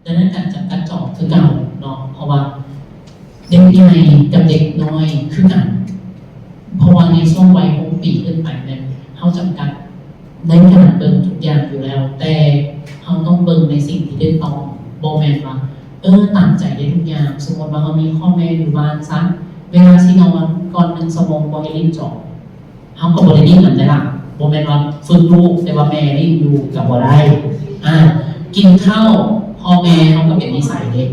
ດັ່ງນັ້ນການຈຳກັດຈອກຄືເກົ່າເນາະ ເພາະວ່າເດັກໃຫຍ່ກັບເດັກນ້ອຍຄືກັນ ເພາະວ່າໃນຊ່ວງໄວຫົກປີຂຶ້ນໄປແມ່ນເຮົາຈຳກັດໃນການເບິ່ງທຸກຢ່າງຢູ່ແລ້ວ ແຕ່ເຮົາຕ້ອງເບິ່ງໃນສິ່ງທີ່ຖືກຕ້ອງ ບໍ່ແມ່ນວ່າ ເອີ ຕາມໃຈໄດ້ທຸກຢ່າງ. ສົມມຸດວ່າເຮົາມີຂໍ້ແມ່ຢູ່ບ້ານຊະ ເວລາຊິນອນກ່ອນໜຶ່ງຊົ່ວໂມງບໍ່ໃຫ້ຫຼິ້ນຈໍ ເຮົາກໍບໍ່ໄດ້ຫຼິ້ນນຳເດ້ລະ ບໍ່ແມ່ນວ່າຝຶກລູກ ແຕ່ວ່າແມ່ຫຼິ້ນຢູ່ກໍບໍ່ໄດ້. ອາ ກິນເຂົ້າ ພໍ່ແມ່ເຮົາກໍເປັນນິໄສເດ້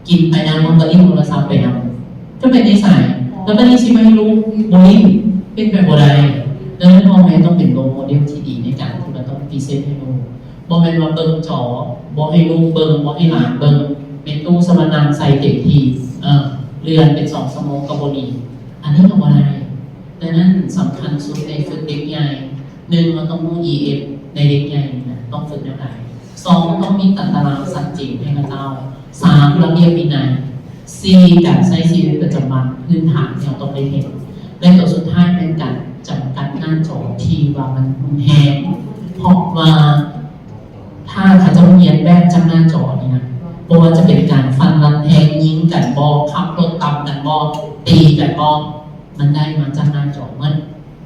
ກິນໄປນຳ ເຮົາກໍຫຼິ້ນໂທລະສັບໄປນຳ ກໍເປັນນິໄສ. ແລ້ວບາດນີ້ຊິມາໃຫ້ລູກບໍ່ຫຼິ້ນ ເປັນໄປບໍ່ໄດ້. ດັ່ງນັ້ນພໍ່ແມ່ຕ້ອງເປັນໂລໂມເດວທີ່ດີໃນການທີ່ວ່າຕ້ອງພຣີເຊັນໃຫ້ລູກ. ບໍ່ແມ່ນວ່າເບິ່ງຈໍ ບໍ່ໃຫ້ລູກເບິ່ງ ບໍ່ໃຫ້ຫຼານເບິ່ງ ແມ່ຕູ້ສະມານັ່ງໃສ່ເຕັມທີ່ ເອີ ເລື່ອນເປັນສອງຊົ່ວໂມງກໍບໍ່ດີ ອັນນີ້ກໍບໍ່ໄດ້. ດັ່ງນັ້ນສຳຄັນສຸດໃນຝຶກເດັກໃຫຍ່ ໜຶ່ງ ເຮົາຕ້ອງຮູ້ ອີເອັຟ ໃນເດັກໃຫຍ່ນີ້ນະ ຕ້ອງຝຶກແນວໃດ. ສອງ ຕ້ອງມີຕາຕະລາງຊັດເຈນໃຫ້ເຂົາເຈົ້າ. ສາມ ລະບຽບວິໄນ. ສີ່ ການໃຊ້ຊີວິດປະຈຳວັນ ພື້ນຖານທີ່ເຮົາຕ້ອງໄດ້ເຮັດ. ແລະ ຕົວສຸດທ້າຍແມ່ນການຈຳກັດໜ້າຈໍທີ່ວ່າມັນຮຸນແຮງ ເພາະວ່າ ຖ້າເຂົາເຈົ້າຮຽນແບບຈາກໜ້າຈໍນີ້ນະ ບໍ່ວ່າຈະເປັນການຟັນລັນແທງຍິງກັນບໍ ຂັບລົດຕຳກັນບໍ ຕີກັນບໍ ມັນໄດ້ມາຈາກໜ້າຈໍໝົດ.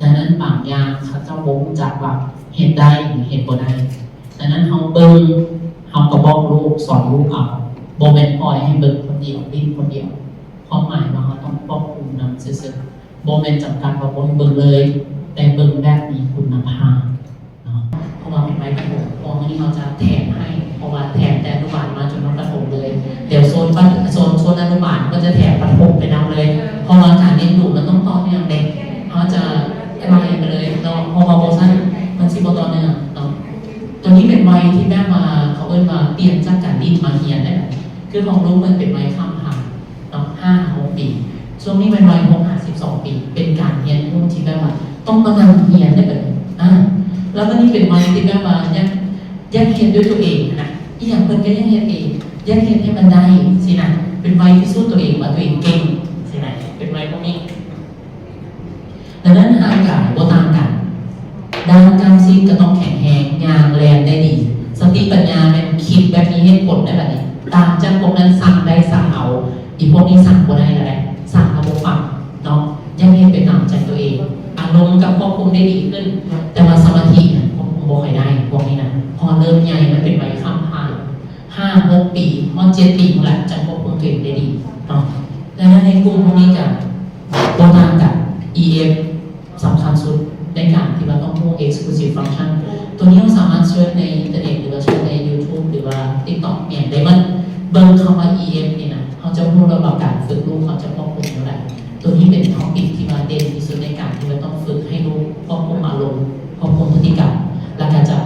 ດັ່ງນັ້ນບາງຢ່າງເຂົາເຈົ້າບໍ່ຮູ້ຈັກວ່າເຮັດໄດ້ ຫຼື ເຮັດບໍ່ໄດ້. ດັ່ງນັ້ນເຮົາເບິ່ງ ເຮົາກໍບອກລູກ ສອນລູກເອົາ ບໍ່ແມ່ນປ່ອຍໃຫ້ເບິ່ງຄົນດຽວ ຫຼິ້ນຄົນດຽວ. ຄວາມໝາຍວ່າເຮົາຕ້ອງຄວບຄຸມນຳຊື່ໆ ບໍ່ແມ່ນຈຳກັດວ່າບໍ່ໃຫ້ເບິ່ງເລີຍ ແຕ່ເບິ່ງແບບມີຄຸນນະພາບເນາະ ເພາະວ່າເປັນໄວປະຖົມ. ເພາະມື້ນີ້ເຮົາຈະແຖມໃຫ້ ເພາະວ່າແຖມແຕ່ອະນຸບານມາຈົນຮອດປະຖົມເລີຍ. ດຽວໂຊນປະ ໂຊນ ໂຊນອະນຸບານກໍຈະແຖມປະຖົມໄປນຳເລີຍ ເພາະວ່າການລ້ຽງດູມັນຕ້ອງຕໍ່ເນື່ອງເດ້. ເຮົາຈະໄລ່ໄປເລີຍເນາະ ເພາະວ່າບໍ່ຊັ້ນມັນຊິບໍ່ຕໍ່ເນື່ອງເນາະ. ໂຕນີ້ເປັນໄວທີ່ແບບວ່າ ເຂົາເອີ້ນວ່າປ່ຽນຈາກການຫຼິ້ນມາຮຽນໄດ້ແບບ ຄືຂອງລູກເພິ່ນເປັນໄວຂ້າມຜ່ານເນາະ ຫ້າ ຫົກປີ ຊ່ວງນີ້ແມ່ນໄວຫົກຫາສິບສອງປີ ເປັນການຮຽນຮູ້ທີ່ແບບວ່າຕ້ອງມານັ່ງຮຽນໄດ້ແບບນີ້. ອາ ແລ້ວບາດນີ້ເປັນໄວທີ່ແບບວ່າຢາກ ຢາກເຮັດດ້ວຍຕົວເອງນະ ອີ່ຫຍັງເພິ່ນກໍຢາກເຮັດເອງ ຢາກເຮັດໃຫ້ມັນໄດ້ຊີ້ນະ ເປັນໄວພິສູດຕົວເອງວ່າຕົວເອງເກັ່ງຊີ້ນະ ເປັນໄວພວກນີ້. ດັ່ງນັ້ນຮ່າງກາຍບໍ່ຕ່າງກັນ ດ້ານກ້າມຊີ້ນກໍຕ້ອງແຂງແຮງ ຍ່າງແລ່ນໄດ້ດີ ສະຕິປັນຍາແມ່ນຄິດແບບມີເຫດຜົນໄດ້ບັດນີ້. ຕ່າງຈາກພວກນັ້ນສັ່ງໄດ້ສັ່ງເອົາ ອີພວກນີ້ສັ່ງບໍ່ໄດ້ແລ້ວແຫຼະ ສັ່ງແລ້ວບໍ່ຟັງເນາະ ຢາກເຮັດໄປຕາມໃຈຕົວເອງ ອາລົມກໍຄວບຄຸມໄດ້ດີຂຶ້ນ ແຕ່ວ່າສະມາທິນະຄວບຄຸມບໍ່ຄ່ອຍໄດ້ ພວກນີ້ນະ ພໍເລີ່ມໃຫຍ່ມັນເປັນໄວຂ້າມຜ່ານ ຫ້າ ຫົກປີ ຮອດ ເຈັດ ປີພຸ້ນແຫຼະ ຈັ່ງຄວບຄຸມຕົວເອງໄດ້ດີເນາະ. ແລະ ໃນກຸ່ມພວກນີ້ກໍບໍ່ຕ່າງກັນ ອີເອັຟ ສຳຄັນສຸດໃນການທີ່ວ່າຕ້ອງຮູ້ exclusive function ຕົວນີ້ເຮົາສາມາດເສີດໃນອິນເຕີເນັດ ຫຼືວ່າເສີດໃນ YouTube ຫຼືວ່າ TikTok ຫຍັງໄດ້ໝົດ ເບິ່ງຄຳວ່າ ອີເອັຟ ນີ້ນະ ເຮົາຈະຮູ້ແລ້ວວ່າການຝຶກລູກເຮົາຈະຄວບຄຸມແນວໃດ. ຕົວນີ້ເປັນ topic ທີ່ວ່າເດັ່ນທີ່ສຸດໃນການທີ່ວ່າຕ້ອງຝຶກໃຫ້ລູກຄວບຄຸມອາລົມ ຄວບຄຸມພຶດຕິກຳ ແລ້ວກໍຈະ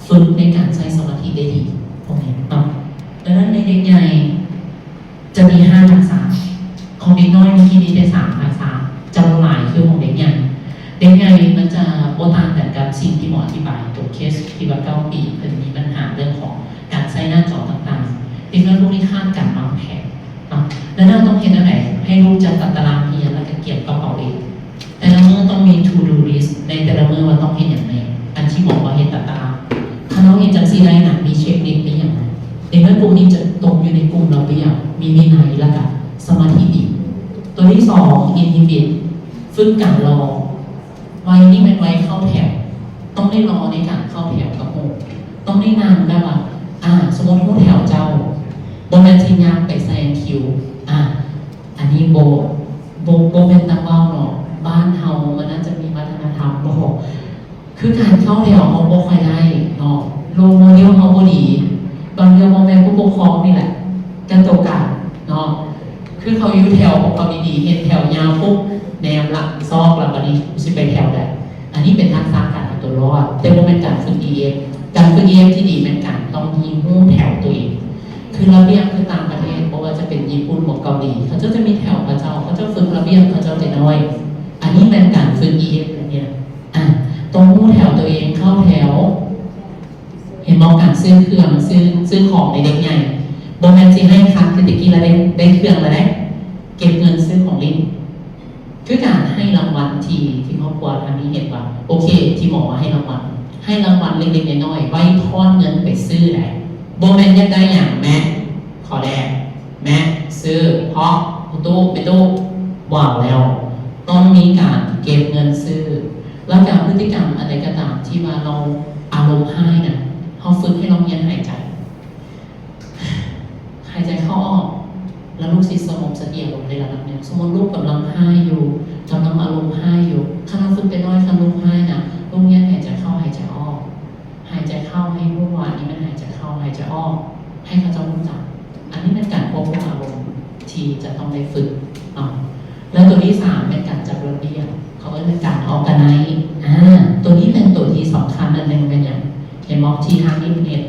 ຝຶກໃນການໃຊ້ສະມາທິໄດ້ດີ ພວກນີ້ເນາະ. ດັ່ງນັ້ນໃນເດັກໃຫຍ່ຈະມີຫ້າທັກສະ ຂອງເດັກນ້ອຍເມື່ອກີ້ມີແຕ່ສາມທັກສະ ຈຳນວນຫຼາຍຄືຂອງເດັກໃຫຍ່. ເດັກໃຫຍ່ມັນຈະບໍ່ຕ່າງກັນກັບສິ່ງທີ່ໝໍອະທິບາຍຕົວເຄສທີ່ວ່າເກົ້າປີ ເພິ່ນມີບັນຫາເລື່ອງຂອງການໃຊ້ໜ້າຈໍຕ່າງໆ. ເດັກນ້ອຍພວກນີ້ຂາດການວາງແຜນເນາະ. ແລ້ວເຮົາຕ້ອງເຮັດແນວໃດໃຫ້ຮູ້ຈັກຕາຕະລາງຮຽນ ແລ້ວກໍກຽມກະເປົາເອງ? ແຕ່ລະມື້ຕ້ອງມີ to do list ໃນແຕ່ລະມື້ວ່າຕ້ອງເຮັດຫຍັງແດ່ ອັນທີ່ບອກວ່າເຮັດຕາຕະລາງ. ຄັນເຮົາເຮັດຈັ່ງຊີ້ໄດ້ນະ ມີ checklist ມີຫຍັງນະ ເດັກນ້ອຍກຸ່ມນີ້ຈະຕົກຢູ່ໃນກຸ່ມລະບຽບ ມີວິໄນ ແລ້ວກະສະມາທິດີ. ຕົວທີສອງ inhibit ຝຶກການລໍ. ໄວນີ້ແມ່ນໄວເຂົ້າແຖວ ຕ້ອງໄດ້ລໍໃນການເຂົ້າແຖວກັບໝູ່ ຕ້ອງໄດ້ນັ່ງແບບວ່າ ອາ ສົມມຸດຮູ້ແຖວເຈົ້າ ບໍ່ແມ່ນຊິຍ່າງໄປແຊງຄິວ ອາ ອັນນີ້ບໍ່ ບໍ່ ບໍ່ແມ່ນຕາເວົ້າເນາະ ບ້ານເຮົາມັນອາດຈະມີວັດທະນະທຳບໍ່ ຄືການເຂົ້າແຖວເຮົາບໍ່ຄ່ອຍໄດ້ເນາະ ໂລໂມເດວເຮົາບໍ່ດີ ບາງເທື່ອພໍ່ແມ່ຜູ້ປົກຄອງນີ້ແຫຼະ ກະຕົກກັນເນາະ ຄືເຂົາຢູ່ແຖວຂອງເຂົາດີໆ ເຫັນແຖວຍາວປຸບ ແນມລະ ຊອກລະ ບາດນີ້ຊິໄປແຖວໃດ? ອັນນີ້ເປັນທັກສະການເອົາຕົວລອດ ແຕ່ບໍ່ແມ່ນການຝຶກ ອີເອັຟ. ການຝຶກ ອີເອັຟ ທີ່ດີແມ່ນການຕ້ອງຮູ້ແຖວຕົວເອງ ຄືລະບຽບຄືຕ່າງປະເທດ ບໍ່ວ່າຈະເປັນຍີ່ປຸ່ນບໍ ເກົາຫຼີ ເຂົາເຈົ້າຈະມີແຖວເຂົາເຈົ້າ ເຂົາເຈົ້າຝຶກລະບຽບເຂົາເຈົ້າແຕ່ນ້ອຍ. ອັນນີ້ແມ່ນການຝຶກ ອີເອັຟ ແບບນີ້ນະ ອາ ຕ້ອງຮູ້ແຖວຕົວເອງ ເຂົ້າແຖວ ເຫັນບໍ່ ການຊື້ເຄື່ອງ ຊື້ ຊື້ຂອງໃນເດັກໃຫຍ່ ບໍ່ແມ່ນຊິໃຫ້ຄັກຄືແຕ່ກີ້ລະໄດ້ ໄດ້ເຄື່ອງລະໄດ້ ເກັບເງິນຊື້ຂອງຫຼິ້ນ ຄືການໃຫ້ລາງວັນທີ່ ທີ່ຄອບຄົວທ່ານນີ້ເຫັນວ່າ ໂອເຄ ທີ່ໝໍວ່າໃຫ້ລາງວັນ ໃຫ້ລາງວັນເລັກໆນ້ອຍໆ ໄວ້ທອນເງິນໄປຊື້ໄດ້ ບໍ່ແມ່ນຢາກໄດ້ຫຍັງແມ່ ຂໍແດ່ ແມ່ຊື້ເພາະພໍ່ຕູ້ແມ່ຕູ້ ວ້າວແລ້ວ ຕ້ອງມີການເກັບເງິນຊື້ ແລ້ວການພຶດຕິກຳອັນໃດກໍຕາມທີ່ວ່າເຮົາອາລົມຮ້າຍນະ ເຮົາຝຶກໃຫ້ລອງຮຽນຫາຍໃຈ ຫາຍໃຈເຂົ້າອອກ ແລ້ວລູກຊິສະຫງົບສະຕິອາລົມໄດ້ລະດັບໜຶ່ງ. ສົມມຸດລູກກຳລັງຮ້າຍຢູ່ ກຳລັງອາລົມຮ້າຍຢູ່ ຄັນເຮົາຝຶກແຕ່ນ້ອຍ ຄັນລູກຮ້າຍນະ ລູກຮຽນຫາຍໃຈເຂົ້າ ຫາຍໃຈອອກ ຫາຍໃຈເຂົ້າໃຫ້ຮູ້ວ່ານີ້ແມ່ນຫາຍໃຈເຂົ້າ ຫາຍໃຈອອກ ໃຫ້ເຂົາເຈົ້າຮູ້ຈັກ. ອັນນີ້ແມ່ນການຄວບຄຸມອາລົມທີ່ຈະຕ້ອງໄດ້ຝຶກເນາະ. ແລ້ວຕົວທີສາມແມ່ນການຈັດລະບຽບ ເຂົາເອີ້ນວ່າການ organize ອາ ຕົວນີ້ແມ່ນຕົວທີ່ສຳຄັນອັນໜຶ່ງແມ່ນຫຍັງ? ເຫັນບໍ່? ທີ່ທາງນີ້ເພິ່ນເຮັດ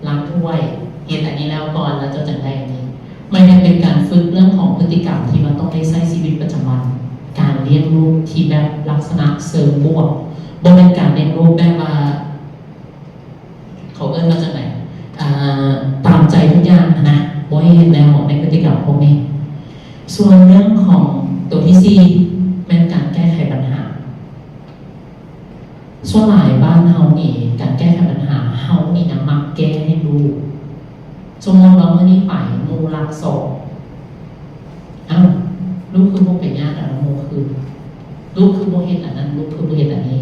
ລ້າງຖ້ວຍ ເຮັດອັນນີ້ແລ້ວກ່ອນ ແລ້ວເຈົ້າຈັ່ງໄດ້ອັນນີ້ ໝາຍເຖິງເປັນການຝຶກເລື່ອງຂອງພຶດຕິກຳທີ່ວ່າຕ້ອງໄດ້ໃຊ້ຊີວິດປະຈຳວັນ ການລ້ຽງລູກທີ່ແບບລັກສະນະເຊີງບວກ ບໍ່ແມ່ນການລ້ຽງລູກແບບວ່າ ເຂົາເອີ້ນວ່າຈັ່ງໃດ ອ່າ ຕາມໃຈທຸກຢ່າງນະ ບໍ່ໃຫ້ເຮັດແລ້ວໃນພຶດຕິກຳພວກນີ້. ສ່ວນເລື່ອງຂອງຕົວທີສີ່ ແມ່ນການແກ້ໄຂບັນຫາ. ສ່ວນຫຼາຍບ້ານເຮົານີ້ ການແກ້ໄຂບັນຫາ ເຮົານີ້ນະມັກແກ້ໃຫ້ລູກ. ສົມມຸດວ່າມື້ນີ້ໄປ ໝູ່ລັກສອງ ອ້າວ ລູກຄືບໍ່ໄປຍາດອັນນັ້ນໝູ່ຄືນ ລູກຄືບໍ່ເຮັດອັນນັ້ນ ລູກຄືບໍ່ເຮັດອັນນີ້.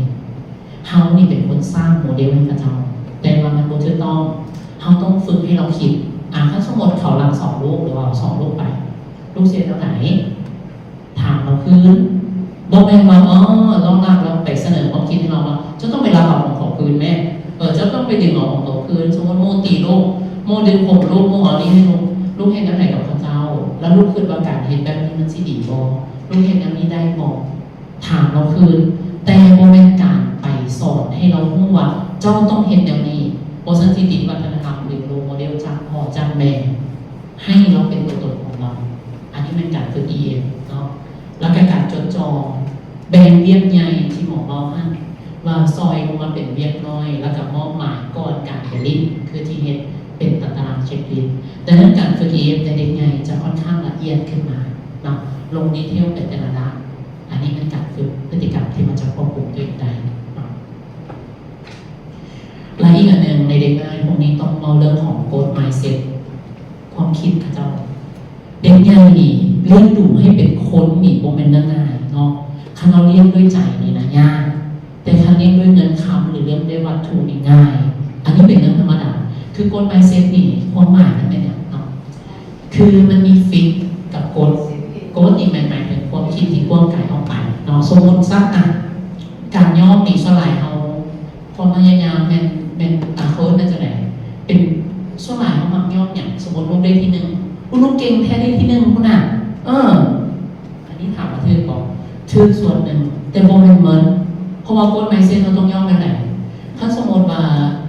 ເຮົານີ້ເປັນຄົນສ້າງໂມເດວໃຫ້ເຂົາເຈົ້າ ແຕ່ວ່າມັນບໍ່ຖືກຕ້ອງ. ເຮົາຕ້ອງຝຶກໃຫ້ລາວຄິດ ອາ ຄັນສົມມຸດເຂົາລັກສອງລູກ ຫຼືວ່າເອົາສອງລູກໄປ ລູກຊິເຮັດແນວໃດ? ຖາມລາວຄືນ ບໍ່ແມ່ນວ່າ ອໍ ລອງລາກລາວໄປສະເໜີຄວາມຄິດໃຫ້ລາວວ່າ ເຈົ້າຕ້ອງໄປລັກເອົາຂອງເຂົາຄືນແມ້ ເອີ ເຈົ້າຕ້ອງໄປດຶງເອົາຂອງເຂົາຄືນ. ສົມມຸດໝູ່ຕີລູກ ໝູ່ດຶງຜົມລູກ ໝູ່ເອົານີ້ໃຫ້ລູກ ລູກເຮັດແນວໃດກັບເຂົາເຈົ້າ? ແລ້ວລູກຄິດວ່າການເຮັດແບບນີ້ມັນຊິດີບໍ່? ລູກເຮັດແນວນີ້ໄດ້ບໍ່? ຖາມລາວຄືນ ແຕ່ບໍ່ແມ່ນການໄປສອນໃຫ້ລາວຮູ້ວ່າ ເຈົ້າຕ້ອງເຮັດແນວນີ້ ບໍ່ຊັ້ນຊິຕິດວັດທະນະທຳ ຫຼືໂລໂມເດວຈາກພໍ່ຈາກແມ່ ໃຫ້ລາວເປັນຕົວຕົນຂອງລາວ. ອັນນີ້ແມ່ນການຝຶກ ອີ ເອັຟ ເນາະ. ແລ້ວກໍການຈົດຈ່ອງ ແບ່ງວຽກໃຫຍ່ທີ່ໝໍເວົ້າຫັ້ນ ວ່າຊອຍລົງມາເປັນວຽກນ້ອຍ ແລ້ວກໍມອບໝາຍກ່ອນການໄປຫຼິ້ນ ຄືທີ່ເຮັດເປັນຕາຕະລາງເຊັກລິດ. ດັ່ງນັ້ນການຝຶກ ອີ ເອັຟ ໃນເດັກໃຫຍ່ຈະຄ່ອນຂ້າງລະອຽດຂຶ້ນມາເນາະ ລົງດີເທວໄປແຕ່ລະດ້ານ. ອັນນີ້ແມ່ນການຝຶກພຶດຕິກຳທີ່ມັນຈະຄວບຄຸມຕົວເອງໄດ້ເນາະ. ແລະ ອີກອັນໜຶ່ງ ໃນເດັກນ້ອຍພວກນີ້ຕ້ອງເວົ້າເລື່ອງຂອງ growth mindset ຄວາມຄິດເຂົາເຈົ້າ. ເດັກໃຫຍ່ນີ້ລ້ຽງດູໃຫ້ເປັນຄົນນີ້ບໍ່ແມ່ນເລື່ອງງ່າຍເນາະ. ຄັນເຮົາລ້ຽງດ້ວຍໃຈນີ້ນະຍາກ, ແຕ່ຄັນລ້ຽງດ້ວຍເງິນຄຳ ຫຼື ລ້ຽງດ້ວຍວັດຖຸນີ້ງ່າຍ. ອັນນີ້ເປັນເລື່ອງທຳມະດາ. ຄື growth mindset ນີ້ຄວາມໝາຍມັນແມ່ນຫຍັງເນາະ? ຄືມັນມີ fix ກັບ growth. Growth ນີ້ແມ່ນໝາຍເຖິງຄວາມຄິດທີ່ກວ້າງໄກອອກໄປເນາະ. ສົມມຸດຊະ ອາ ການຍອມນີ້ສ່ວນຫຼາຍເຮົາ ຄວາມພະຍາຍາມແມ່ນ ແມ່ນ ອາ ເຂົາເອີ້ນວ່າຈັ່ງໃດ? ເປັນ ສ່ວນຫຼາຍເຮົາມັກຍອມຫຍັງ? ສົມມຸດລູກໄດ້ທີໜຶ່ງ ອຸ ລູກເກັ່ງແທ້ໄດ້ທີໜຶ່ງພຸ້ນນະ. ເອີ ອັນນີ້ຖາມວ່າຖືກບໍ່? ຖືກສ່ວນໜຶ່ງ ແຕ່ບໍ່ແມ່ນໝົດ. ເພາະວ່າ growth mindset ເຮົາຕ້ອງຍອມແນວໃດ? ຄັນສົມມຸດວ່າ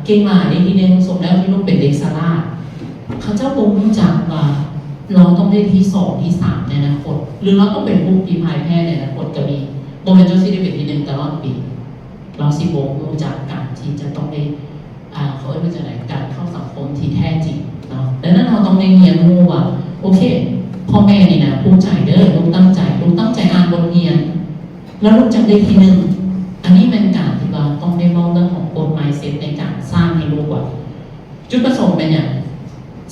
ເກັ່ງຫຼາຍໄດ້ທີໜຶ່ງ ສົມແລ້ວທີ່ລູກເປັນເດັກສະຫຼາດ, ເຂົາເຈົ້າບໍ່ຮູ້ຈັກວ່າລາວຕ້ອງໄດ້ທີສອງ ທີສາມໃນອະນາຄົດ ຫຼື ລາວຕ້ອງເປັນຜູ້ທີ່ພ່າຍແພ້ໃນອະນາຄົດກໍມີ. ບໍ່ແມ່ນເຈົ້າຊິໄດ້ເປັນທີໜຶ່ງຕະຫຼອດປີ. ລາວຊິບໍ່ຮູ້ຈັກການທີ່ຈະຕ້ອງໄດ້ ອ່າ ເຂົາເອີ້ນວ່າຈັ່ງໃດ ການເຂົ້າສັງຄົມທີ່ແທ້ຈິງເນາະ. ດັ່ງນັ້ນເຮົາຕ້ອງໄດ້ຮຽນຮູ້ວ່າ ໂອເຄ ພໍ່ແມ່ນີ້ນະພູມໃຈເດີ ລູກຕັ້ງໃຈ ລູກຕັ້ງໃຈອ່ານບົດຮຽນ ແລ້ວລູກຈັ່ງໄດ້ທີໜຶ່ງ. ອັນນີ້ແມ່ນການທີ່ວ່າຕ້ອງໄດ້ເວົ້າເລື່ອງຂອງ growth mindset ໃນການສ້າງໃຫ້ລູກວ່າ ຈຸດປະສົງແມ່ນຫຍັງ?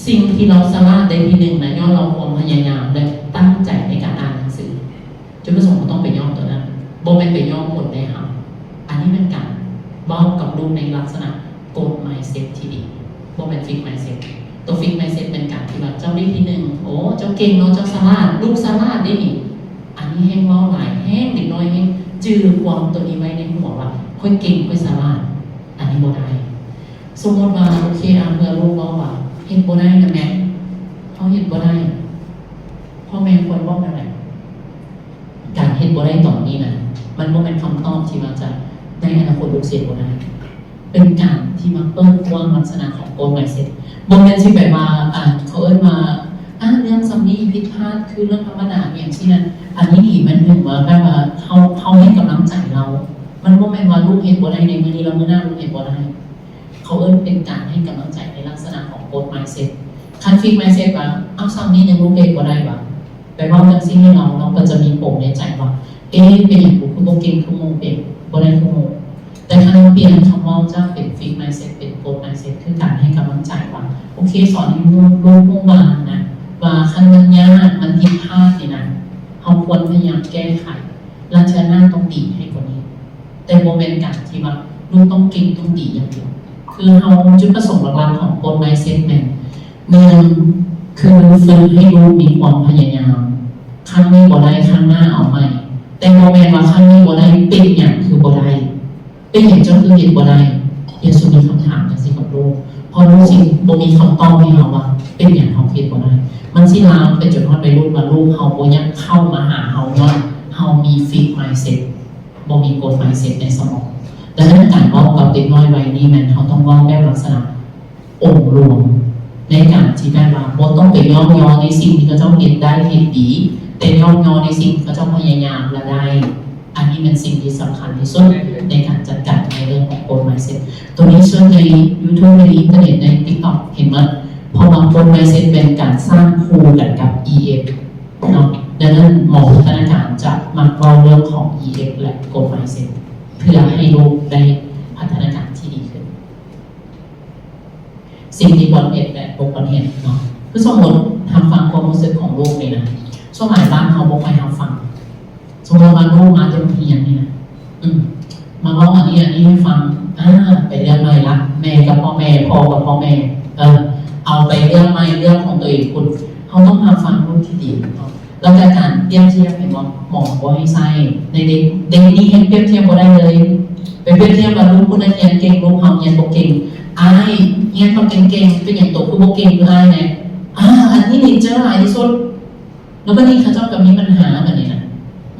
ສິ່ງທີ່ລາວສະຫຼາດໄດ້ທີໜຶ່ງນະ ຍ້ອນລາວຄວາມພະຍາຍາມ ແລະ ຕັ້ງໃຈໃນການອ່ານໜັງສື. ຈຸດປະສົງເຮົາຕ້ອງໄປຍ້ອງຕົວນັ້ນ ບໍ່ແມ່ນໄປຍ້ອງຜົນໄດ້ຮັບ. ອັນນີ້ແມ່ນການເວົ້າກັບລູກໃນລັກສະນະ growth mindset ທີ່ດີ ບໍ່ແມ່ນ fixed mindset. ຕົວ fixed mindset ແມ່ນການທີ່ວ່າເຈົ້າໄດ້ທີໜຶ່ງ ໂອ້ ເຈົ້າເກັ່ງເນາະ ເຈົ້າສະຫຼາດ ລູກສະຫຼາດເດ້ນີ້. ອັນນີ້ແຮງເວົ້າຫຼາຍ ແຮງເດັກນ້ອຍແຮງຈື່ຄວາມຕົວນີ້ໄວ້ໃນຫົວວ່າ ຂ້ອຍເກັ່ງ ຂ້ອຍສະຫຼາດ. ອັນນີ້ບໍ່ໄດ້. ສົມມຸດວ່າ ໂອເຄ ອາ ເມື່ອລູກເວົ້າວ່າ ເຮັດບໍ່ໄດ້ນະແມ່ ເຮົາເຮັດບໍ່ໄດ້ ພໍ່ແມ່ຄວນບອກແນວໃດ? ການເຮັດບໍ່ໄດ້ຕອນນີ້ນະ ມັນບໍ່ແມ່ນຄຳຕອບທີ່ວ່າຈະ ໃນອະນາຄົດລູກຊິເຮັດບໍ່ໄດ້. ເປັນການທີ່ມາເປີດກວ້າງລັກສະນະຂອງ growth mindset. ບໍ່ແມ່ນຊິໄປວ່າ ອ່າ ເຂົາເອີ້ນວ່າ ອ່າ ເລື່ອງສ່ຳນີ້ຜິດພາດຄືເລື່ອງທຳມະດາ ອີ່ຫຍັງຊີ້ນະ. ອັນນີ້ນີ້ມັນເຖິງວ່າແບບວ່າເຮົາ ເຮົາໃຫ້ກຳລັງໃຈລາວ. ມັນບໍ່ແມ່ນວ່າລູກເຮັດບໍ່ໄດ້ໃນມື້ນີ້ ແລ້ວມື້ໜ້າລູກເຮັດບໍ່ໄດ້. ເຂົາເອີ້ນເປັນການໃຫ້ກຳລັງໃຈໃນລັກສະນະຂອງ growth mindset. ຄັນ fixed mindset ວ່າ ເອົາ ສ່ຳນີ້ຍັງລູກເຮັດບໍ່ໄດ້ຫວາ? ໄປເວົ້າຈັ່ງຊີ້ໃຫ້ລາວ ລາວກໍຈະມີປົມໃນໃຈວ່າ ເອ ເປັນຫຍັງກູຄືບໍ່ເກັ່ງຄືໝູ່ ເປັນ ບໍ່ໄດ້ຄືໝູ່? ແຕ່ຄັນເຮົາປ່ຽນຄຳເວົ້າຈາກເປັນ fixed mindset ເປັນ growth mindset ຄືການໃຫ້ກຳລັງໃຈວ່າ ໂອເຄ ສອນໃຫ້ລູກ ລູກຮູ້ວ່ານະ ວ່າຄັນມັນຍາກ ມັນຜິດພາດນີ້ນະ ເຮົາຄວນພະຍາຍາມແກ້ໄຂ ແລະເທື່ອໜ້າຕ້ອງດີໃຫ້ກວ່ານີ້. ແຕ່ບໍ່ແມ່ນການທີ່ວ່າລູກຕ້ອງເກັ່ງ ຕ້ອງດີຢ່າງດຽວ. ຄືເຮົາ ຈຸດປະສົງຫຼັກໆຂອງ growth mindset ແມ່ນ ໜຶ່ງ ຄືຝຶກໃຫ້ລູກມີຄວາມພະຍາຍາມ ຄັ້ງນີ້ບໍ່ໄດ້ ຄັ້ງໜ້າເອົາໃໝ່. ແຕ່ບໍ່ແມ່ນວ່າຄັ້ງນີ້ບໍ່ໄດ້ ເປັນຫຍັງຄືບໍ່ໄດ້? ເປັນຫຍັງເຈົ້າຄືເຮັດບໍ່ໄດ້? ຢ່າສູ່ມີຄຳຖາມຈັ່ງຊີ້ກັບລູກ ເພາະລູກຊິບໍ່ມີຄຳຕອບໃຫ້ເຮົາວ່າເປັນຫຍັງເຮົາເຮັດບໍ່ໄດ້. ມັນຊິລາມໄປຈົນຮອດໄວລຸ້ນວ່າລູກເຮົາບໍ່ຢາກເຂົ້າມາຫາເຮົາຍ້ອນເຮົາມີ fixed mindset ບໍ່ມີ growth mindset ໃນສະໝອງ. ດັ່ງນັ້ນການເວົ້າກັບເດັກນ້ອຍໄວນີ້ແມ່ນເຮົາຕ້ອງເວົ້າແບບລັກສະນະ ອົງລວມ ໃນການທີ່ແບບວ່າບໍ່ຕ້ອງໄປຍ້ອງຍໍໃນສິ່ງທີ່ເຂົາເຈົ້າເຮັດໄດ້ເຮັດດີ ແຕ່ຍ້ອງຍໍໃນສິ່ງທີ່ເຂົາເຈົ້າພະຍາຍາມແລະໄດ້. ອັນນີ້ແມ່ນສິ່ງທີ່ສຳຄັນທີ່ສຸດໃນການຈັດການໃນເລື່ອງຂອງ growth mindset. ຕົວນີ້ເຊີນໃນ YouTube ໃນອິນເຕີເນັດ ໃນ TikTok ເຫັນໝົດ ເພາະວ່າ growth mindset ແມ່ນການສ້າງຄູ່ກັນກັບ EF ເນາະ. ດັ່ງນັ້ນໝໍພັດທະນາການຈະມັກເວົ້າເລື່ອງຂອງ EF ແລະ growth mindset ເພື່ອໃຫ້ລູກໄດ້ພັດທະນາການທີ່ດີຂຶ້ນ. ສິ່ງທີ່ຄວນເຮັດແລະບໍ່ຄວນເຮັດເນາະ ຄືສົມມຸດຮັບຟັງຄວາມຮູ້ສຶກຂອງລູກນີ້ນະ ສ່ວນຫຼາຍບ້ານເຮົາບໍ່ຄ່ອຍຮັບຟັງ. ສົມມຸດວ່າລູກມາແຕ່ໂຮງຮຽນນີ້ນະ ອືມ ມາເວົ້າອັນນີ້ອັນນີ້ໃຫ້ຟັງ ອາ ໄປເລື່ອງໃໝ່ລະ ແມ່ກັບພໍ່ແມ່ ພໍ່ກັບພໍ່ແມ່ ເອີ ເອົາໄປເລື່ອງໃໝ່ ເລື່ອງຂອງຕົວເອງພຸ້ນ. ເຮົາຕ້ອງຮັບຟັງລູກທີ່ດີເນາະ. ແລ້ວກໍການປຽບທຽບ ເຫັນບໍ່ ໝໍບໍ່ໃຫ້ໃຊ້ ໃນເດັກ ເດັກນີ້ແຮງປຽບທຽບບໍ່ໄດ້ເລີຍ. ໄປປຽບທຽບວ່າລູກຜູ້ນັ້ນຮຽນເກັ່ງ ລູກເຮົາຮຽນບໍ່ເກັ່ງ. ອ້າຍຮຽນຕ້ອງເກັ່ງໆ ເປັນຫຍັງໂຕຄືບໍ່ເກັ່ງຄືອ້າຍແດ່? ອາ ອັນນີ້ເນເຈີຫຼາຍທີ່ສຸດ. ແລ້ວບັດນີ້ເຂົາເຈົ້າກໍມີບັນຫາບັດນີ້ນະ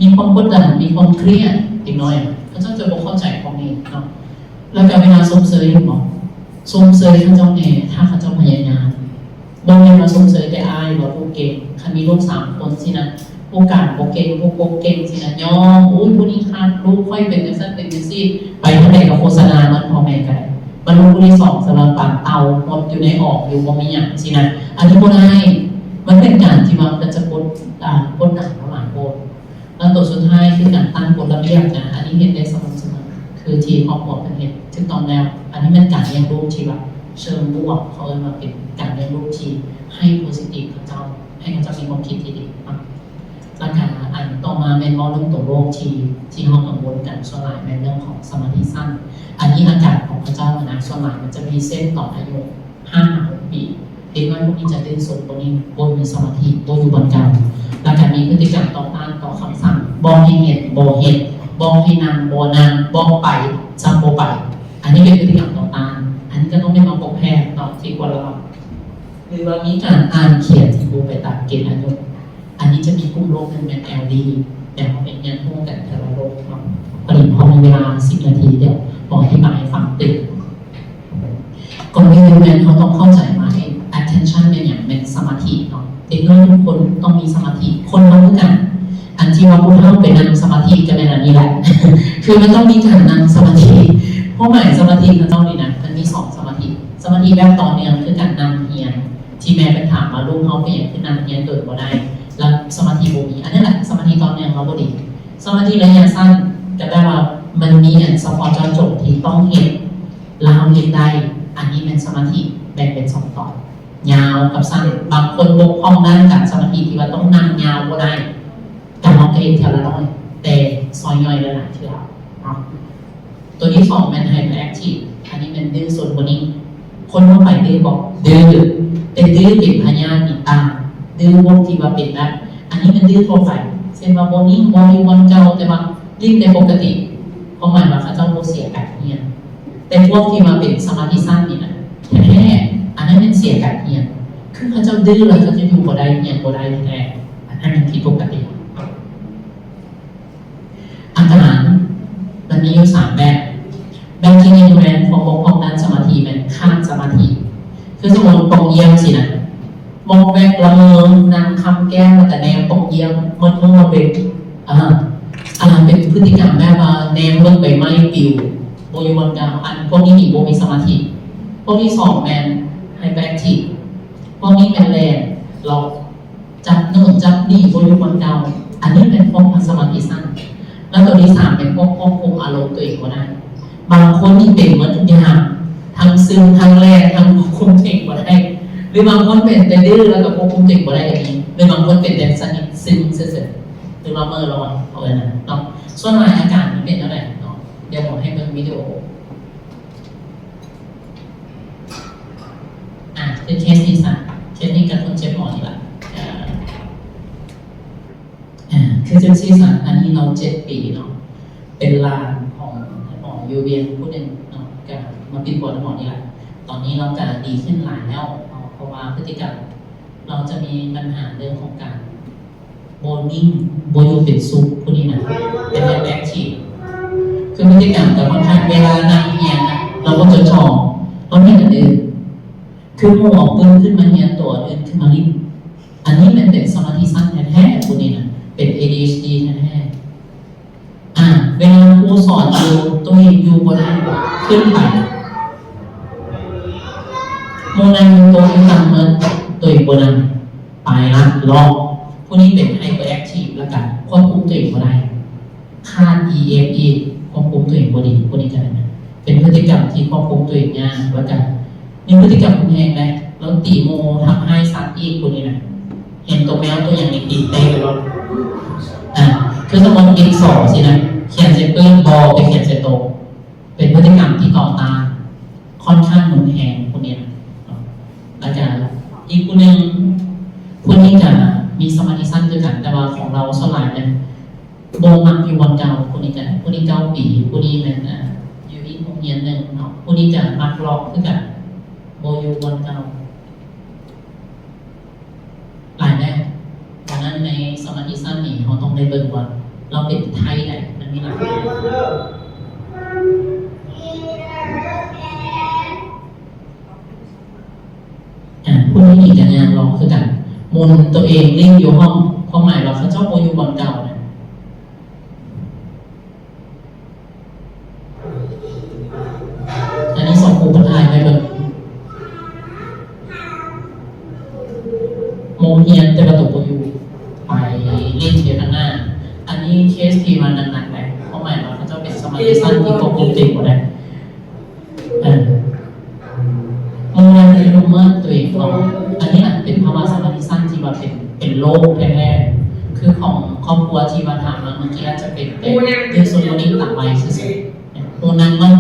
ມີຄວາມກົດດັນ ມີຄວາມຄຽດ. ເດັກນ້ອຍເຂົາເຈົ້າຈະບໍ່ເຂົ້າໃຈພວກນີ້ເນາະ. ແລ້ວກໍເວລາຊົມເຊີຍ ເຫັນບໍ່ ຊົມເຊີຍເຂົາເຈົ້າແດ່ ຖ້າເຂົາເຈົ້າພະຍາຍາມ. ບໍ່ແມ່ນວ່າຊົມເຊີຍແຕ່ອ້າຍວ່າຜູ້ເກັ່ງ. ຄັນມີລູກສາມຄົນຊີ້ນະ ຜູ້ກາງບໍ່ເກັ່ງ ຜູ້ກົກເກັ່ງຊີ້ນະ ຍ້ອງ ໂອ້ຍ ຜູ້ນີ້ຂາດ ລູກຂ້ອຍເປັນຈັ່ງຊັ້ນເປັນຈັ່ງຊີ້ ໄປທາງໃດກໍໂຄສະນາໝົດ ພໍ່ແມ່ກໍໄດ້. ບັດລູກຜູ້ທີສອງສະວ່າປານເຕົ່າ ຫົດຢູ່ໃນອອກຢູ່ ບໍ່ມີຫຍັງຊີ້ນະ ອັນນີ້ບໍ່ໄດ້. ມັນເປັນການທີ່ວ່າມັນຈະກົດ ອ່າ ກົດດັນເຮົາຫຼາຍໂພດ. ແລ້ວໂຕສຸດທ້າຍຄືການຕັ້ງກົດລະບຽບນະ ອັນນີ້ເຮັດໄດ້ສະໝ່ຳສະເໝີ ຄືທີ່ຄອບຄົວເພິ່ນເຮັດຖືກຕ້ອງແລ້ວ. ອັນນີ້ແມ່ນການລ້ຽງລູກທີ່ວ່າເຊີງບວກ ເຂົາເອີ້ນວ່າເປັນການລ້ຽງລູກທີ່ໃຫ້ໂພຊິຕິບເຂົາເຈົ້າ ໃຫ້ເຂົາເຈົ້າມີຄວາມຄິດທີ່ດີເນາະ. ແລ້ວກະອັນຕໍ່ມາແມ່ນເວົ້າເລື່ອງຕົວໂລກທີ່ ທີ່ເຮົາກັງວົນກັນສ່ວນຫຼາຍແມ່ນເລື່ອງຂອງສະມາທິສັ້ນ. ອັນນີ້ອາການຂອງເຂົາເຈົ້ານະ ສ່ວນຫຼາຍມັນຈະມີເຊັ່ນຕອນອາຍຸ ຫ້າຫາຫົກປີ ເດັກນ້ອຍພວກນີ້ຈະດື້ຊົນ ພວກນີ້ບໍ່ມີສະມາທິ ບໍ່ຢູ່ບ່ອນເກົ່າ ແລ້ວກະມີພຶດຕິກຳຕໍ່ຕ້ານຕໍ່ຄຳສັ່ງ ບອກໃຫ້ເຮັດບໍ່ເຮັດ ບອກໃຫ້ນັ່ງບໍ່ນັ່ງ ບອກໄປຊ້ຳບໍ່ໄປ. ອັນນີ້ເປັນພຶດຕິກຳຕໍ່ຕ້ານ ອັນນີ້ກະຕ້ອງໄດ້ມາພົບແພດເນາະ ທີ່ຄວນລະວັງ ຫຼືວ່າມີການອ່ານຂຽນທີ່ບໍ່ໄປຕາມເກນອາຍຸ. ອັນນີ້ຈະມີກຸ່ມໂລກໜຶ່ງແມ່ນ LD ແຕ່ເຮົາໄປຮຽນຮູ້ກັນແຕ່ລະໂລກເນາະ. ພໍດີພໍມີເວລາສິບນາທີ ດຽວໝໍອະທິບາຍໃຫ້ຟັງຕື່ມ. ກ່ອນອື່ນແມ່ນເຮົາຕ້ອງເຂົ້າໃຈວ່າ attention ແມ່ນຫຍັງ? ແມ່ນສະມາທິເນາະ. ເດັກນ້ອຍທຸກຄົນຕ້ອງມີສະມາທິ ຄົນເຮົາຄືກັນ. ອັນທີ່ວ່າຜູ້ເຖົ້າໄປນັ່ງສະມາທິກໍແມ່ນອັນນີ້ແຫຼະ ຄືມັນຕ້ອງມີການນັ່ງສະມາທິ. ຄວາມໝາຍສະມາທິຂອງເຈົ້ານີ້ນະ ມັນມີສອງສະມາທິ. ສະມາທິແບບຕໍ່ເນື່ອງ ຄືການນັ່ງຮຽນ ທີ່ແມ່ໄປຖາມວ່າລູກເຮົາເປັນຫຍັງຄືນັ່ງຮຽນໂດຍບໍ່ໄດ້ ແລ້ວສະມາທິບໍ່ມີ. ອັນນັ້ນແຫຼະສະມາທິຕໍ່ເນື່ອງເຮົາບໍ່ດີ. ສະມາທິໄລຍະສັ້ນກໍແປວ່າມັນມີອັນສະເພາະເຈາະຈົງທີ່ຕ້ອງເຮັດ ແລ້ວເຮົາເຮັດໄດ້. ອັນນີ້ແມ່ນສະມາທິແບ່ງເປັນສອງຕອນ ຍາວກັບສັ້ນ. ບາງຄົນບົກຜ່ອງດ້ານການສະມາທິທີ່ວ່າຕ້ອງນັ່ງຍາວບໍ່ໄດ້ ກະເຮົາກະເຮັດເທື່ອລະໜ້ອຍ ແຕ່ຊອຍຍ່ອຍຫຼາຍໆເທື່ອເນາະ. ໂຕທີສອງແມ່ນ hyperactive ອັນນີ້ແມ່ນດື້ຊົນກວ່ານີ້. ຄົນທົ່ວໄປດື້ບໍ່? ດື້ ແຕ່ດື້ເປັນພະຍາດນີ້ຕ່າງ. ດື້ພວກທີ່ວ່າເປັນແບບ ອັນນີ້ແມ່ນດື້ທົ່ວໄປ ເຊັ່ນວ່າບໍ່ນິ່ງ ບໍ່ຢູ່ບ່ອນເກົ່າ ແຕ່ວ່າຫຼິ້ນໄດ້ປົກກະຕິ ຄວາມໝາຍວ່າເຂົາເຈົ້າບໍ່ເສຍການຮຽນ. ແຕ່ພວກທີ່ວ່າເປັນສະມາທິສັ້ນນີ້ນະ ແທ້ໆ ອັນນັ້ນແມ່ນເສຍການຮຽນ ຄືເຂົາເຈົ້າດື້ແລ້ວເຂົາເຈົ້າຢູ່ບໍ່ໄດ້ ຮຽນບໍ່ໄດ້ແທ້ໆ ອັນນັ້ນແມ່ນຜິດປົກກະຕິ. ອາການມັນມີຢູ່ສາມແບບ. ແບບທີໜຶ່ງແມ່ນຄວາມບົກຜ່ອງດ້ານສະມາທິ ແມ່ນຂາດສະມາທິ ຄືສົມມຸດປ່ອງຢ້ຽມຊີ້ນະ ວອກແວກລະເມີ ນັ່ງຄຳແກ້ມ ແລ້ວກະແນມປ່ອງຢ້ຽມໝົດມື້ໝົດເວັນ. ອາ ອັນນັ້ນເປັນພຶດຕິກຳແບບວ່າແນມເບິ່ງໃບໄມ້ປິວ ບໍ່ຢູ່ບ່ອນເກົ່າ. ອັນພວກນີ້ນີ້ບໍ່ມີສະມາທິ. ພວກທີສອງແມ່ນ hyperactive ພວກນີ້ແມ່ນແລ່ນເລາະ ຈັບໂນ່ນຈັບນີ້ບໍ່ຢູ່ບ່ອນເກົ່າ. ອັນນີ້ແມ່ນພວກສະມາທິສັ້ນ. ແລ້ວໂຕທີສາມແມ່ນພວກຄວບຄຸມອາລົມຕົວເອງບໍ່ໄດ້. ບາງຄົນນີ້ເປັນໝົດທຸກຢ່າງ ທັງຊຶມ ທັງແລ່ ທັງຄວບຄຸມຕົວເອງບໍ່ໄດ້ ຫຼືບາງຄົນເປັນແຕ່ດື້ ແລ້ວກໍຄວບຄຸມຕົວເອງບໍ່ໄດ້ກໍມີ ຫຼືບາງຄົນເປັນແຕ່ສະໜິດຊຶມຊື່ໆ ຫຼືວ່າເມີລອຍ ເຂົາເອີ້ນນັ້ນເນາະ. ສ່ວນຫຼາຍອາການມັນເປັນແນວໃດເນາະ? ດຽວໝໍໃຫ້ເບິ່ງວິດີໂອ. ອ່າ ຄືເຄສນີ້ຊະ ເຄສນີ້ກັບຄົນເຈັບໝໍນີ້ລະ ເອີ ອ່າ ຄືຈັ່ງຊີ້ຊະ ອັນນີ້ລາວເຈັດປີເນາະ ເປັນຫຼານຂອງໝໍຢູ່ວຽງຜູ້ໜຶ່ງເນາະ ກະມາປິ່ນປົວນຳໝໍນີ້ລະ. ຕອນນີ້ລາວກະດີຂຶ້ນຫຼາຍແລ້ວເນາະ ເພາະວ່າພຶດຕິກຳ ລາວຈະມີບັນຫາເລື່ອງຂອງການບໍ່ນິ່ງ ບໍ່ຢູ່ເປັນສຸກ ຜູ້ນີ້ນະ ເປັນແບບແອັກທີບ ຄືພຶດຕິກຳກະຄ່ອນຂ້າງ ເວລານັ່ງຮຽນນະ ລາວບໍ່ຈົດຈ່ອ ລາວເຮັດອັນອື່ນ ຄືໝູ່ເອົາປຶ້ມຂຶ້ນມາຮຽນ ໂຕອື່ນຂຶ້ນມາຫຼິ້ນ. ອັນນີ້ແມ່ນເປັນສະມາທິສັ້ນແທ້ໆ ຜູ້ນີ້ນະ ເປັນເອດີເອັດດີແທ້ໆ. ອ່າ ເວລາຄູສອນຢູ່ ໂຕເອງຢູ່ບໍ່ໄດ້ ຂຶ້ນໄປ ໝູ່ນັ່ງຢູ່ໂຕະຢູ່ຕ່ຳໝົດ ໂຕເອງບໍ່ນັ່ງ ໄປລະ ລອກ. ຜູ້ນີ້ເປັນໄຮເປີແອັກທີບ ແລ້ວກະຄວບຄຸມໂຕເອງບໍ່ໄດ້. ຂາດອີເອັຟອີກ ຄວບຄຸມຕົວເອງບໍ່ດີ ຜູ້ນີ້ກະເປັນພຶດຕິກຳທີ່ຄວບຄຸມຕົວເອງຍາກ ແລ້ວກະມີພຶດຕິກຳຮຸນແຮງແຫຼະ ແລ້ວຕີໝູ່ ທຳຮ້າຍສັດອີກ ຜູ້ນີ້ນະ ເຫັນໂຕແມວໂຕຫຍັງນີ້ຕີເຕະໄປໂລດ. ອ່າ ຄືສົມມຸດດິນສໍຊີ້ນະ ຂຽນໃສ່ພື້ນ ບໍ່ໄປຂຽນໃສ່ໂຕະ ເປັນພຶດຕິກຳທີ່ຕໍ່ຕ້ານ ຄ່ອນຂ້າງຮຸນແຮງຜູ້ນີ້ນະ. ແລ້ວກະອີກຜູ້ໜຶ່ງ ຜູ້ນີ້ກະມີສະມາທິສັ້ນຄືກັນ ແຕ່ວ່າຂອງລາວສ່ວນຫຼາຍແມ່ນ ບໍ່ມັກຢູ່ບ່ອນເກົ່າ. ຜູ້ນີ້ກະ ຜູ້ນີ້ເກົ້າປີ ຜູ້ນີ້ແມ່ນ ອ່າ ຢູ່ອີກໂຮງຮຽນໜຶ່ງເນາະ ຜູ້ນີ້ກະມັກລອກຄືກັນ ບໍ່ຢູ່ບ່ອນເກົ່າ. ຫຼາຍແບບ ດັ່ງນັ້ນໃນສະມາທິສັ້ນນີ້ ເຮົາຕ້ອງໄດ້ເບິ່ງວ່າລາວເປັນໄທໃດ ມັນມີຫຼາຍແບບ. ອ່າ ຜູ້ນີ້ກະຍ່າງລອກຄືກັນ ໝູນໂຕເອງຫຼິ້ນຢູ່ຫ້ອງ ຄວາມໝາຍວ່າເຂົາເຈົ້າບໍ່ຢູ່ບ່ອນເກົ່ານະ. ອັນນີ້ສອງຄູ່ເພິ່ນຖ່າຍໃຫ້ເບິ່ງ ໂມງຮຽນແຕ່ວ່າໂຕບໍ່ຢູ່ ໄປຫຼິ້ນຢູ່ທາງໜ້າ. ອັນນີ້ເຄສທີ່ວ່າໜັກໆ ແຫຼະ ຄວາມໝາຍວ່າເຂົາເຈົ້າເປັນສະມາທິສັ້ນທີ່ຄວບຄຸມຕົວເອງບໍ່ໄດ້. ເອີ ເມື່ອວານນີ້ລູກເມີດຕົວເອງເນາະ ອັນນີ້ນະເປັນພາວະສະມາທິສັ້ນທີ່ວ່າເປັນ ເປັນໂລກແທ້ໆ ຄືຂອງຄອບຄົວທີ່ວ່າຖາມມາເມື່ອກີ້ ອາດຈະເປັນແຕ່ເລື່ອງຊົນລະນິດຕາມໄວຊື່ໆ. ໂອ ນັ່ງເບິ່ງ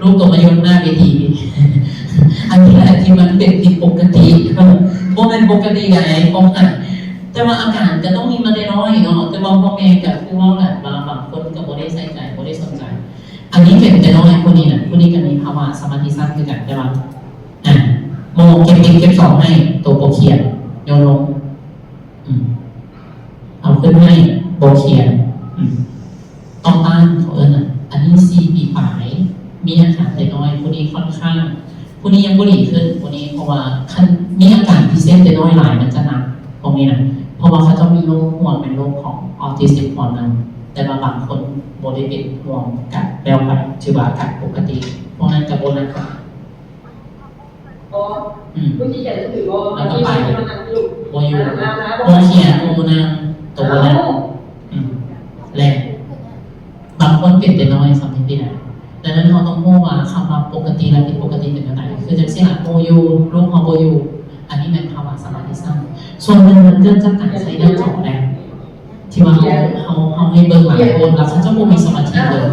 ລູກໂຕມາຢູ່ໜ້າເວທີນີ້ ອັນນີ້ແຫຼະທີ່ມັນເປັນຜິດປົກກະຕິ ບໍ່ແມ່ນປົກກະຕິໃດ ເພາະວ່າ ແຕ່ວ່າອາການກະຕ້ອງມີມາແຕ່ນ້ອຍເນາະ ແຕ່ວ່າພໍ່ແມ່ກະຄືເວົ້າແຫຼະວ່າບາງຄົນກະບໍ່ໄດ້ໃສ່ໃຈ ບໍ່ໄດ້ສົນໃຈ. ອັນນີ້ເປັນແຕ່ນ້ອຍຜູ້ນີ້ນະ ຜູ້ນີ້ກະມີພາວະສະມາທິສັ້ນຄືກັນ ແຕ່ວ່າ ອ່າ ໝໍເກັບເອັກເກັບສອງໃຫ້ ໂຕບໍ່ຂຽນ ໂຍນລົງ ອືມ ເອົາຂຶ້ນໃຫ້ ບໍ່ຂຽນ ອືມ ຕໍ່ຕ້ານເຂົາເອີ້ນນະ. ອັນນີ້ສີ່ປີປາຍ ມີອາການແຕ່ນ້ອຍ ຜູ້ນີ້ຄ່ອນຂ້າງ ຜູ້ນີ້ຍັງບໍ່ດີຂຶ້ນ ຜູ້ນີ້ ເພາະວ່າຄັນມີອາການພິເສດແຕ່ນ້ອຍຫຼາຍມັນຈະໜັກ ພວກນີ້ນະ ເພາະວ່າເຂົາເຈົ້າມີໂລກຮ່ວມ ເປັນໂລກຂອງອອທິສຕິກພວມນຳ ແຕ່ວ່າບາງຄົນບໍ່ໄດ້ເປັນຮ່ວມກະແລ້ວໄປ ຖືວ່າອາການປົກກະຕິ ພວກນັ້ນກະບໍ່ໜັກ. ອືມ ແລ້ວກະໄປ ບໍ່ຢູ່ ບໍ່ຂຽນ ບໍ່ນັ່ງ ໂຕບໍ່ນັ່ງ ອືມ ແລະ ບາງຄົນເປັນແຕ່ນ້ອຍ ສຳເປັນໄດ້. ດັ່ງນັ້ນເຮົາຕ້ອງຮູ້ວ່າຄຳວ່າປົກກະຕິ ແລະ ຜິດປົກກະຕິເປັນແນວໃດ ຄືຈັ່ງຊີ້ລະ ໝູ່ຢູ່ ລູກເຮົາບໍ່ຢູ່ ອັນນີ້ແມ່ນພາວະສະມາທິສັ້ນ. ສ່ວນໜຶ່ງມັນເກີດຈາກການໃຊ້ໜ້າຈໍແຫຼະ ທີ່ວ່າເຮົາ ເຮົາ ເຮົາໃຫ້ເບິ່ງຫຼາຍໂພດ ແລ້ວເຂົາເຈົ້າບໍ່ມີສະມາທິເລີຍ.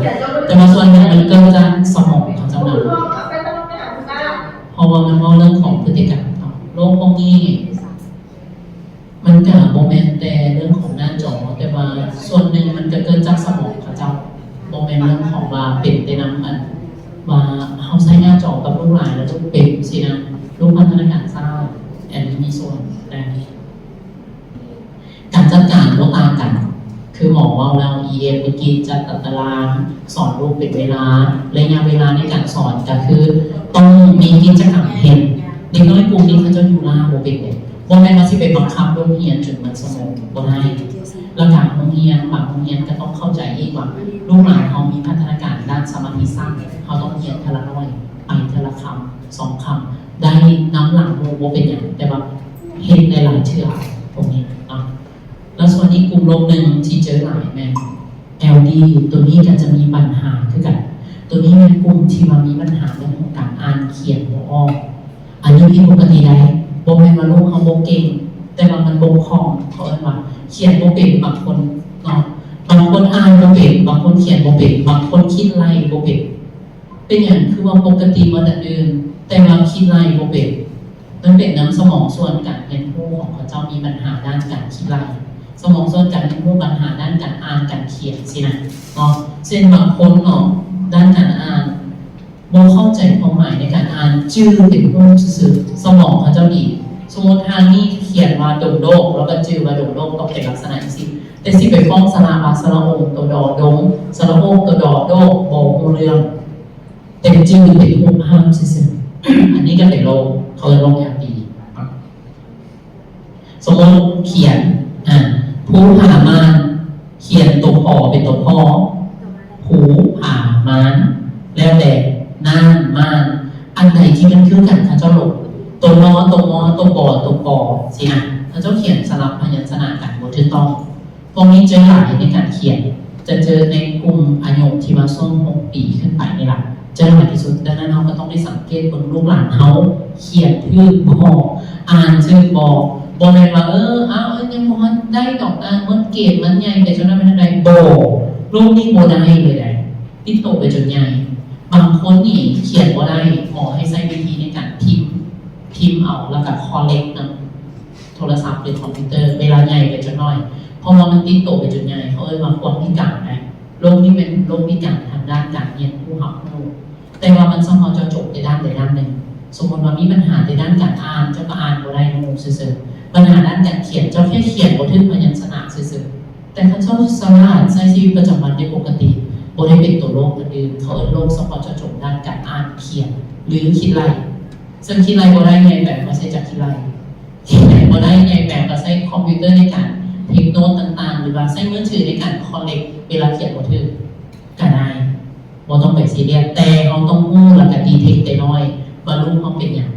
ແຕ່ວ່າສ່ວນໜຶ່ງມັນເກີດຈາກສະໝອງເຂົາເຈົ້ານຳ ເພາະວ່າມັນເວົ້າເລື່ອງຂອງພຶດຕິກຳເນາະ. ໂລກພວກນີ້ມັນກະບໍ່ແມ່ນແຕ່ເລື່ອງຂອງໜ້າຈໍ ແຕ່ວ່າສ່ວນໜຶ່ງມັນກະເກີດຈາກສະໝອງເຂົາເຈົ້າ ບໍ່ແມ່ນເລື່ອງຂອງວ່າເປັນແຕ່ນຳ ອັນ ວ່າເຮົາໃຊ້ໜ້າຈໍກັບລູກຫຼາຍແລ້ວລູກເປັນຊີ້ນະ ລູກພັດທະນາການຊ້າ ອັນນີ້ມີສ່ວນໄດ້. ການຈັດການບໍ່ຕ່າງກັນ ຄືໝໍເວົ້າແລ້ວ ອີເອັຟ ເມື່ອກີ້ ຈັດຕາຕະລາງ ສອນລູກເປັນເວລາ ໄລຍະເວລາໃນການສອນກະຄືຕ້ອງມີກິດຈະກຳເຮັດ. ເດັກນ້ອຍກຸ່ມນີ້ເຂົາເຈົ້າຢູ່ລ້າບໍ່ເປັນເດ ບໍ່ແມ່ນວ່າຊິໄປບັງຄັບລູກຮຽນຈົນໝົດຊົ່ວໂມງ ບໍ່ໄດ້. ແລ້ວການໂຮງຮຽນ ບາງໂຮງຮຽນກະຕ້ອງເຂົ້າໃຈອີກວ່າ ລູກຫຼານເຮົາມີພັດທະນາການດ້ານສະມາທິສັ້ນ ເຮົາຕ້ອງຮຽນເທື່ອລະໜ້ອຍ ໄປເທື່ອລະຄຳ ສອງຄຳ ໄດ້ນຳຫຼັງໝູ່ບໍ່ເປັນຫຍັງ ແຕ່ວ່າເຮັດໄດ້ຫຼາຍເທື່ອ ພວກນີ້ເນາະ. ແລ້ວສ່ວນອີກກຸ່ມໂລກໜຶ່ງທີ່ເຈີຫຼາຍແມ່ນ ແອລດີ ໂຕນີ້ກະຈະມີບັນຫາຄືກັນ. ໂຕນີ້ແມ່ນກຸ່ມທີ່ວ່າມີບັນຫາເລື່ອງຂອງການອ່ານຂຽນບໍ່ອອກ. ອັນນີ້ຜິດປົກກະຕິໄດ໋, ບໍ່ແມ່ນວ່າລູກເຮົາບໍ່ເກັ່ງ, ແຕ່ວ່າມັນບົກຜ່ອງ, ເຂົາເອີ້ນວ່າຂຽນບໍ່ເປັນບາງຄົນເນາະ, ບາງຄົນອ່ານບໍ່ເປັນ, ບາງຄົນຂຽນບໍ່ເປັນ, ບາງຄົນຄິດໄລ່ບໍ່ເປັນ. ເປັນຫຍັງຄືວ່າປົກກະຕິໝົດອັນອື່ນ ແຕ່ວ່າຄິດໄລ່ບໍ່ເປັນ? ມັນເປັນນຳສະໝອງສ່ວນການຮຽນຮູ້ຂອງເຂົາເຈົ້າມີບັນຫາດ້ານການຄິດໄລ່, ສະໝອງສ່ວນການຮຽນຮູ້ບັນຫາດ້ານການອ່ານການຂຽນຊີ້ນະເນາະ. ເຊັ່ນບາງຄົນເນາະ ດ້ານການອ່ານບໍ່ເຂົ້າໃຈຄວາມໝາຍໃນການອ່ານ, ຈື່ເປັນຮູບຊື່ໆ, ສະໝອງເຂົາເຈົ້າດີ. ສົມມຸດທາງນີ້ຂຽນວ່າດົງໂດກ ແລ້ວກໍຈື່ວ່າດົງໂດກຕ້ອງເປັນລັກສະນະຈັ່ງຊີ້, ແຕ່ຊິໄປຟ້ອງສະຫຼະວ່າສະຫຼະອົງໂຕດໍດົງ, ສະຫຼະໂອກໂຕດໍໂດກ ບໍ່ຮູ້ເລື່ອງ. ເປັນຈື່ເປັນຮູບຮ່າງຊື່ໆ. ອັນນີ້ກໍເປັນໂລກ ເຂົາເອີ້ນໂລກແອລດີ. ສົມມຸດຂຽນ ອາ ພູຜາມ່ານ ຂຽນຕົວ ພ ເປັນຕົວ ພ ພູຜາມ່ານ ແລ້ວແຕ່ ນານ ມ່ານ. ອັນໃດທີ່ມັນຄືກັນ ເຂົາເຈົ້າລົບ ຕົວ ນ ຕົວ ມ ຕົວ ບ ຕົວ ກ ຊີ້ນະ, ເຂົາເຈົ້າຂຽນສະຫຼັບພະຍັນຊະນະກັນບໍ່ຖືກຕ້ອງ. ພວກນີ້ເຈີຫຼາຍໃນການຂຽນ, ຈະເຈີໃນກຸ່ມອາຍຸທີ່ວ່າຊ່ວງຫົກປີຂຶ້ນໄປນີ້ລະ ເຈີຫຼາຍທີ່ສຸດ. ດັ່ງນັ້ນ ເຮົາກໍຕ້ອງໄດ້ສັງເກດເບິ່ງລູກຫຼານເຮົາຂຽນຖືກບໍ່ ອ່ານຖືກບໍ່. ບໍ່ແມ່ນວ່າ ເອີ ອ້າວ ຍັງບໍ່ທັນໄດ້ດອກ ອ່ານໝົດເກນ ມັນໃຫຍ່ໄປຈົນນັ້ນໄປຈັ່ງໃດ. ບໍ່, ລູກນີ້ບໍ່ໄດ້ເລີຍໃດ໋, ຕິດໂຕໄປຈົນໃຫຍ່. ບາງຄົນນີ້ຂຽນບໍ່ໄດ້ ໝໍໃຫ້ໃຊ້ວິທີໃນການພິມ, ພິມເອົາ ແລ້ວກໍຄໍເລັກນຳ ໂທລະສັບ ຫຼື ຄອມພິວເຕີ ເວລາໃຫຍ່ໄປຈັກໜ້ອຍ, ເພາະວ່າມັນຕິດໂຕໄປຈົນໃຫຍ່. ເຂົາເອີ້ນວ່າຄວາມພິການໄດ໋. ໂລກນີ້ແມ່ນໂລກພິການທາງດ້ານການຮຽນຮູ້ຮັບຮູ້, ແຕ່ວ່າມັນສາມາດເຈາະຈົງແຕ່ດ້ານໃດດ້ານໜຶ່ງ. ສົມມຸດວ່າມີບັນຫາແຕ່ດ້ານການອ່ານ, ເຈົ້າກໍອ່ານບໍ່ໄດ້ນຳໝູ່ຊື່ໆ. ບັນຫາດ້ານການຂຽນ, ເຈົ້າແຄ່ຂຽນບໍ່ຖືກພະຍັນຊະນະຊື່ໆ. ແຕ່ເຂົາເຈົ້າສາມາດໃຊ້ຊີວິດປະຈຳວັນໄດ້ປົກກະຕິ, ບໍ່ໄດ້ເປັນຕົວໂລກອັນອື່ນ. ເຂົາເອີ້ນໂລກສະເພາະເຈາະຈົງດ້ານການອ່ານຂຽນ ຫຼື ຄິດໄລ່. ເຊິ່ງຄິດໄລ່ບໍ່ໄດ້, ໃຫຍ່ໄປກໍໃຊ້ຈັກຄິດໄລ່. ຄິດໄລ່ບໍ່ໄດ້, ໃຫຍ່ໄປກໍໃຊ້ຄອມພິວເຕີໃນການເທັກໂນດຕ່າງໆ ຫຼືວ່າໃຊ້ມືຖືໃນການຄໍເລັກເວລາຂຽນບໍ່ຖືກກໍໄດ້, ບໍ່ຕ້ອງໄປຊີຣຽສ. ແຕ່ເຮົາຕ້ອງຮູ້ ແລ້ວກໍດີເທັກແຕ່ນ້ອຍວ່າລູກເຮົາເປັນຫຍັງ.